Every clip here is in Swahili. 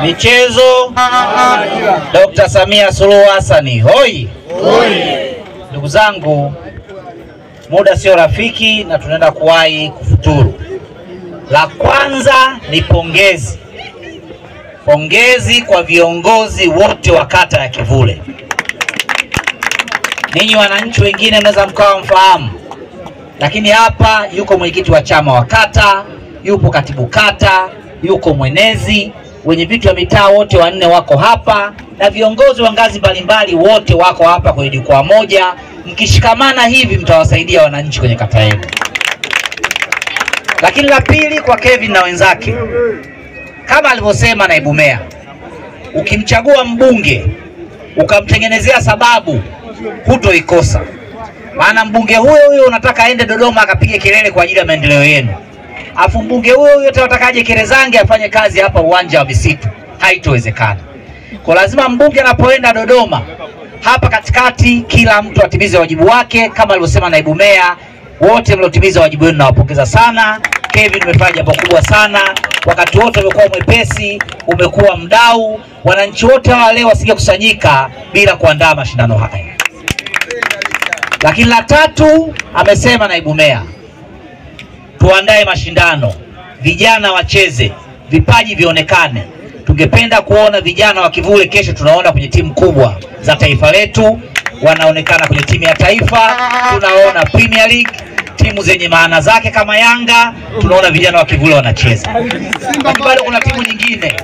Michezo, Dr. Samia Suluhu Hassan hoi! Ndugu zangu, muda sio rafiki na tunaenda kuwahi kufuturu. La kwanza ni pongezi. Pongezi kwa viongozi wote wa kata ya Kivule. Ninyi wananchi wengine mnaweza mkawa mfahamu, lakini hapa yuko mwenyekiti wa chama wa kata, yupo katibu kata, yuko mwenezi, wenye viti wa mitaa wote wanne wako hapa, na viongozi wa ngazi mbalimbali wote wako hapa kwenye jukwaa moja. Mkishikamana hivi mtawasaidia wananchi kwenye kata yenu. Lakini la pili, kwa Kevin na wenzake, kama alivyosema naibu meya, ukimchagua mbunge ukamtengenezea sababu, hutoikosa. Maana mbunge huyo huyo unataka aende Dodoma akapige kelele kwa ajili ya maendeleo yenu, afu mbunge huyo huyo unataka aje Kerezange afanye kazi hapa uwanja wa misitu. Haitowezekana. Kwa lazima mbunge anapoenda Dodoma, hapa katikati kila mtu atimize wajibu wake, kama alivyosema naibu meya. Wote mliotimiza wajibu wenu nawapongeza sana. Kevin, umefanya jambo kubwa sana. Wakati wote umekuwa mwepesi, umekuwa mdau. Wananchi wote hawa leo wasingekusanyika bila kuandaa mashindano haya. Lakini la tatu, amesema naibu meya, tuandae mashindano, vijana wacheze, vipaji vionekane. Tungependa kuona vijana wa Kivule kesho tunaona kwenye timu kubwa za taifa letu, wanaonekana kwenye timu ya taifa, tunaona Premier League, timu zenye maana zake kama Yanga, tunaona vijana wa Kivule wanacheza. Lakini bado kuna timu nyingine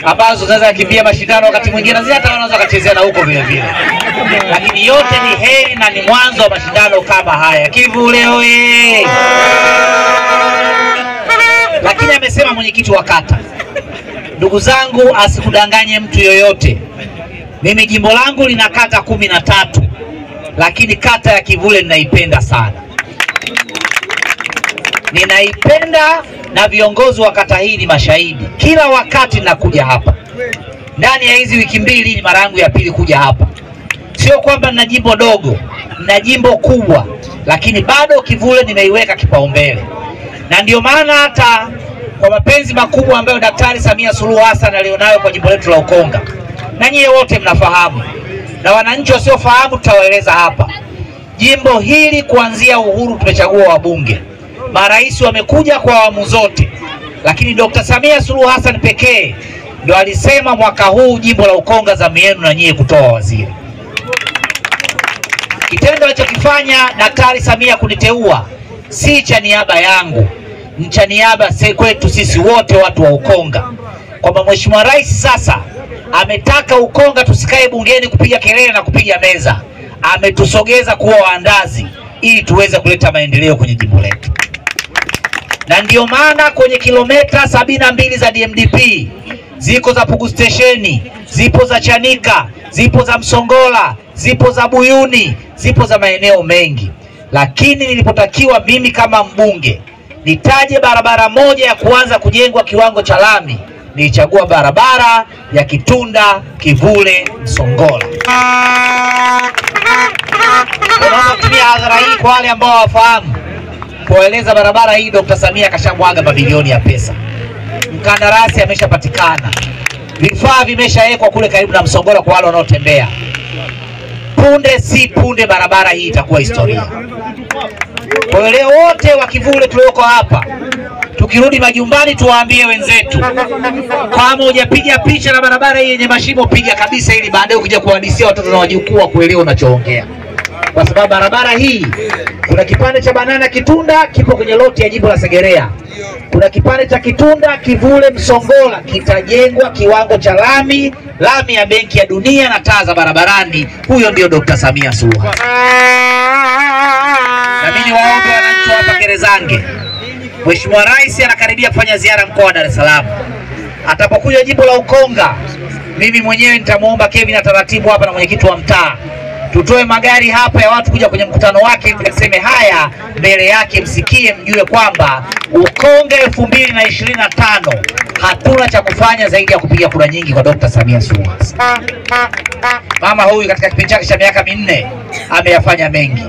ambazo zinaweza kukimbia mashindano wakati mwingine hata wanaweza kuchezea na huko vile vile. Lakini yote ni heri na ni mwanzo wa mashindano kama haya. Kivule oye! Lakini amesema mwenyekiti wa kata, ndugu zangu, asikudanganye mtu yoyote. Mimi jimbo langu lina kata 13, lakini kata ya Kivule ninaipenda sana. Ninaipenda na viongozi wa kata hii ni mashahidi. Kila wakati nakuja hapa. Ndani ya hizi wiki mbili ni mara yangu ya pili kuja hapa. Sio kwamba nina jimbo dogo, nina jimbo kubwa, lakini bado Kivule nimeiweka kipaumbele. Na ndio maana hata kwa mapenzi makubwa ambayo Daktari Samia Suluhu Hassan alionayo kwa jimbo letu la Ukonga, na nyie wote mnafahamu, na wananchi wasiofahamu tutawaeleza hapa. Jimbo hili kuanzia uhuru tumechagua wabunge, marais wamekuja kwa awamu zote, lakini Dr. Samia Suluhu Hassan pekee ndo alisema mwaka huu jimbo la Ukonga zamu yenu na nyie kutoa waziri. Kitendo alichokifanya Daktari Samia kuniteua si cha niaba yangu, ni cha niaba kwetu sisi wote watu wa Ukonga, kwamba Mheshimiwa Rais sasa ametaka Ukonga tusikae bungeni kupiga kelele na kupiga meza. Ametusogeza kuwa waandazi ili tuweze kuleta maendeleo kwenye jimbo letu. Na ndio maana kwenye kilomita 72 za DMDP, ziko za Pugu Stesheni, zipo za Chanika, zipo za Msongola, zipo za Buyuni, zipo za maeneo mengi. Lakini nilipotakiwa mimi kama mbunge nitaje barabara moja ya kuanza kujengwa kiwango cha lami, nilichagua barabara ya Kitunda Kivule Msongola. Naomba kutumia hadhara hii kwa wale ambao hawafahamu kueleza barabara hii, Dr. Samia kashamwaga mabilioni ya pesa. Mkandarasi ameshapatikana, vifaa vimeshawekwa kule karibu na Msongola kwa wale wanaotembea. Punde si punde barabara hii itakuwa historia. Kwa hiyo leo wote wa Kivule tulioko hapa, tukirudi majumbani tuwaambie wenzetu, kama hujapiga picha na barabara hii yenye mashimo, piga kabisa, ili baadaye ukija kuhadisia watoto na wajukuu kuelewa unachoongea. Kwa sababu barabara hii kuna kipande cha Banana Kitunda kipo kwenye loti ya jimbo la Segerea, kuna kipande cha Kitunda Kivule Msongola kitajengwa kiwango cha lami, lami ya Benki ya Dunia na taa za barabarani. Huyo ndio Dr. Samia Suluhu Hassan. Na mimi waombe wananchi hapa Kerezange, Mheshimiwa Rais anakaribia kufanya ziara mkoa wa Dar es Salaam. Atapokuja jimbo la Ukonga, mimi mwenyewe nitamuomba Kevin na taratibu hapa na mwenyekiti wa mtaa, tutoe magari hapa ya watu kuja kwenye mkutano wake, tuseme haya mbele yake, msikie, mjue kwamba Ukonga 2025 hatuna cha kufanya zaidi ya kupiga kura nyingi kwa Dr. Samia Suluhu Hassan. Mama huyu katika kipindi chake cha miaka 4 ameyafanya mengi.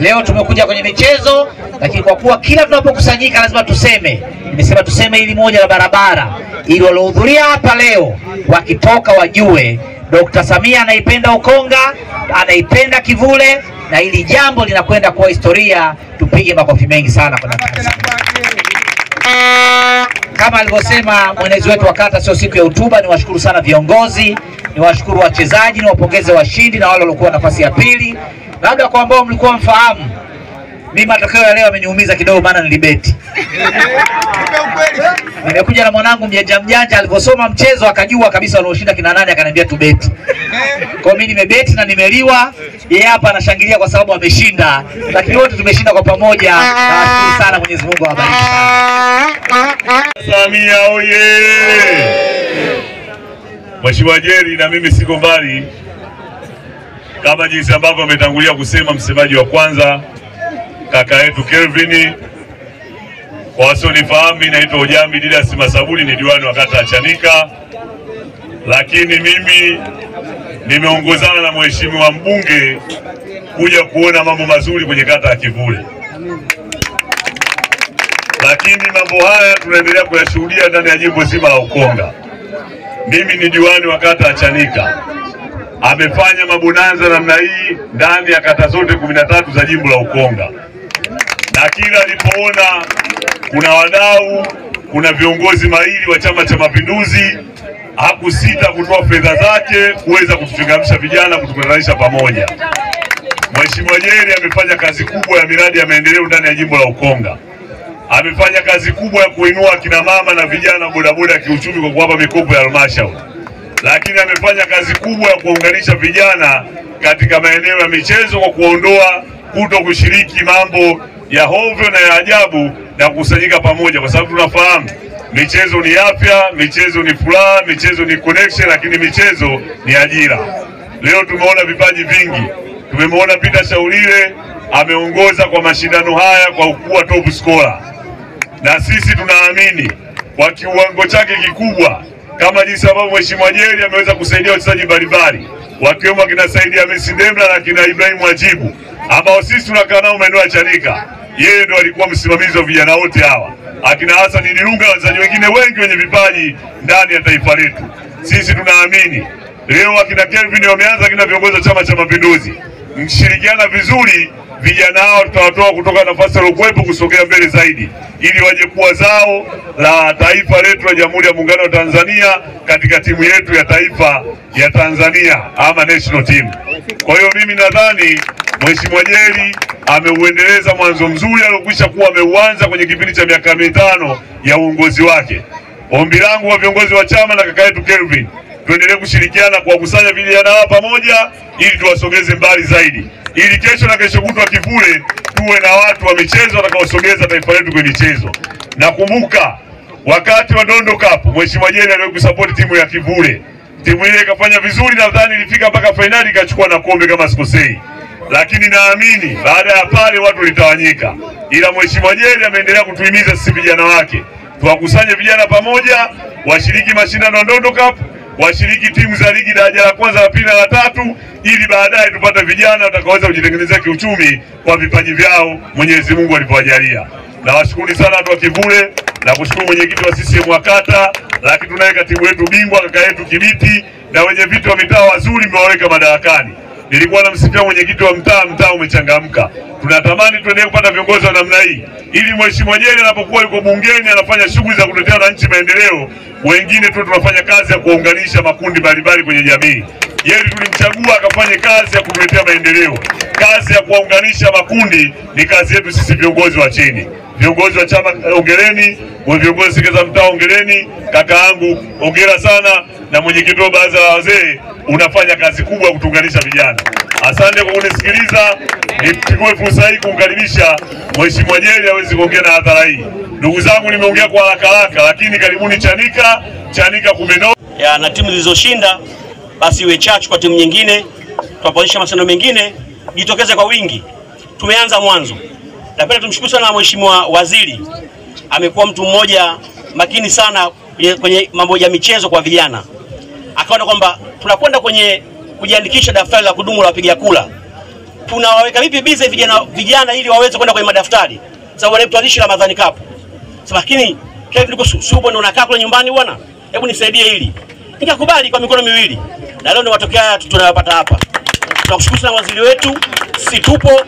Leo tumekuja kwenye michezo, lakini kwa kuwa kila tunapokusanyika lazima tuseme, nimesema tuseme hili moja la barabara, ili waliohudhuria hapa leo wakitoka wajue Dr. Samia anaipenda Ukonga, anaipenda Kivule, na hili jambo linakwenda kuwa historia. Tupige makofi mengi sana kwa Dr. Samia. Kama alivyosema mwenezi wetu wa kata, sio siku ya hotuba. Niwashukuru sana viongozi, niwashukuru wachezaji, niwapongeze washindi na wale waliokuwa nafasi ya pili. Labda kwa ambao mlikuwa mfahamu, mimi matokeo ya leo yameniumiza kidogo, maana nilibeti. Nimekuja na mwanangu mjanja mjanja, alivyosoma mchezo akajua kabisa walioshinda kina nani, akaniambia tubeti. Kwa mimi nimebeti na nimeliwa. Yeye hapa anashangilia kwa sababu ameshinda, lakini wote tumeshinda kwa pamoja. Nawashukuru sana, Mwenyezi Mungu awabariki sana. Samia oye! Mheshimiwa Jerry, na mimi siko mbali, kama jinsi ambavyo ametangulia kusema msemaji wa kwanza kaka yetu Kelvin. Kwa wasionifahamu, mimi naitwa Ujambi Didas Masabuli, ni diwani wa kata ya Chanika, lakini mimi nimeongozana na mheshimiwa mbunge kuja kuona mambo mazuri kwenye kata ya Kivule. Lakini mambo haya tunaendelea kuyashuhudia ndani ya jimbo zima la Ukonga. Mimi ni diwani wa kata ya Chanika. Amefanya mabonanza namna hii ndani ya kata zote 13 za jimbo la Ukonga. Na kila alipoona kuna wadau, kuna viongozi mahiri wa Chama cha Mapinduzi, hakusita kutoa fedha zake kuweza kutuchangamsha vijana, kutukutanisha pamoja. Mheshimiwa Jerry amefanya kazi kubwa ya miradi ya maendeleo ndani ya jimbo la Ukonga. Amefanya kazi kubwa ya kuinua kina mama na vijana bodaboda kiuchumi kwa kuwapa mikopo ya halmashauri. Lakini amefanya kazi kubwa ya kuunganisha vijana katika maeneo ya michezo kwa kuondoa kuto kushiriki mambo ya hovyo na ya ajabu na kukusanyika pamoja, kwa sababu tunafahamu michezo ni afya, michezo ni furaha, michezo ni connection, lakini michezo ni ajira. Leo tumeona vipaji vingi. Tumemwona Peter Shaulile ameongoza kwa mashindano haya kwa kuwa top scorer. Na sisi tunaamini kwa kiwango chake kikubwa, kama jinsi ambavyo Mheshimiwa Jerry ameweza kusaidia wachezaji mbalimbali wakiwemo akina Saidi Hamisi Ndemla na kina Ibrahim Wajibu ambao sisi tunakaa nao maeneo ya Chanika. Yeye ndo alikuwa msimamizi wa vijana wote hawa, akina Hassan Dilunga na wachezaji wengine wengi wenye vipaji ndani ya taifa letu. Sisi tunaamini leo akina Kelvin wameanza, akina viongozi wa Chama cha Mapinduzi, mshirikiana vizuri, vijana hao tutawatoa kutoka nafasi waliokuwepo kusogea mbele zaidi, ili waje kuwa zao la taifa letu la Jamhuri ya Muungano wa Tanzania katika timu yetu ya taifa ya Tanzania ama national team. Kwa hiyo mimi nadhani Mheshimiwa Jerry ameuendeleza mwanzo mzuri aliokwisha kuwa ameuanza kwenye kipindi cha miaka 5 ya uongozi wake. Ombi langu kwa viongozi wa chama na kaka yetu Kelvin, tuendelee kushirikiana kuwakusanya vijana hawa pamoja ili tuwasogeze mbali zaidi, ili kesho na kesho kutwa Kivule tuwe na watu wa michezo watakaosogeza taifa letu kwenye michezo. Nakumbuka wakati wa Dondo Cup Mheshimiwa Jerry aliwahi kusupport timu ya Kivule. Timu ile ikafanya vizuri, nadhani ilifika mpaka finali ikachukua na kombe kama sikosei. Lakini naamini baada ya pale watu litawanyika. Ila Mheshimiwa Jerry ameendelea kutuhimiza sisi vijana wake, tuwakusanye vijana pamoja, washiriki mashindano ya Dondo Cup, washiriki timu za ligi daraja la kwanza, la pili na la tatu, ili baadaye tupate vijana watakaoweza kujitengenezea kiuchumi kwa vipaji vyao Mwenyezi Mungu alipowajalia. Nawashukuru sana watu wa Kivule, na kushukuru mwenyekiti wa CCM wa kata, lakini tunaye katibu wetu bingwa kaka yetu Kibiti na wenye viti wa mitaa wazuri mmewaweka madarakani. Nilikuwa namsifia mwenyekiti wa mtaa, mtaa umechangamka. Tunatamani tuendelee kupata viongozi wa namna hii, ili Mheshimiwa Jerry anapokuwa yuko bungeni anafanya shughuli za kutetea wananchi maendeleo, wengine tu tunafanya kazi ya kuunganisha makundi mbalimbali kwenye jamii. Jerry tulimchagua akafanye kazi ya kutuletea maendeleo. Kazi ya kuunganisha makundi ni kazi yetu sisi viongozi wa chini. Viongozi wa chama ongereni, viongozi za mtaa ongereni, kaka yangu hongera sana, na mwenyekiti wa baraza la wazee unafanya kazi kubwa kutuunganisha vijana. Asante kwa kunisikiliza. Nichukue fursa hii kumkaribisha Mheshimiwa Jerry aweze kuongea na hadhara hii. Ndugu zangu, nimeongea kwa haraka haraka, lakini karibuni Chanika. Chanika kumeno ya na timu zilizoshinda basi iwe chachu kwa timu nyingine, tuwaponisha mashindano mengine, jitokeze kwa wingi. Tumeanza mwanzo. Napenda tumshukuru sana Mheshimiwa Waziri. Amekuwa mtu mmoja makini sana kwenye mambo ya michezo kwa vijana. Akaona kwamba tunakwenda kwenye kujiandikisha daftari la kudumu la wapiga kura. Tunawaweka vipi bize vijana ili waweze kwenda kwenye madaftari? Sababu wale tuanzishe Ramadhani Cup. Sasa lakini Kevin niko subo ndo unakaa kule nyumbani bwana. Hebu nisaidie hili. Nikakubali kwa mikono miwili. Na leo ndio matokeo haya tunayopata hapa. Tunakushukuru sana waziri wetu, sisi tupo,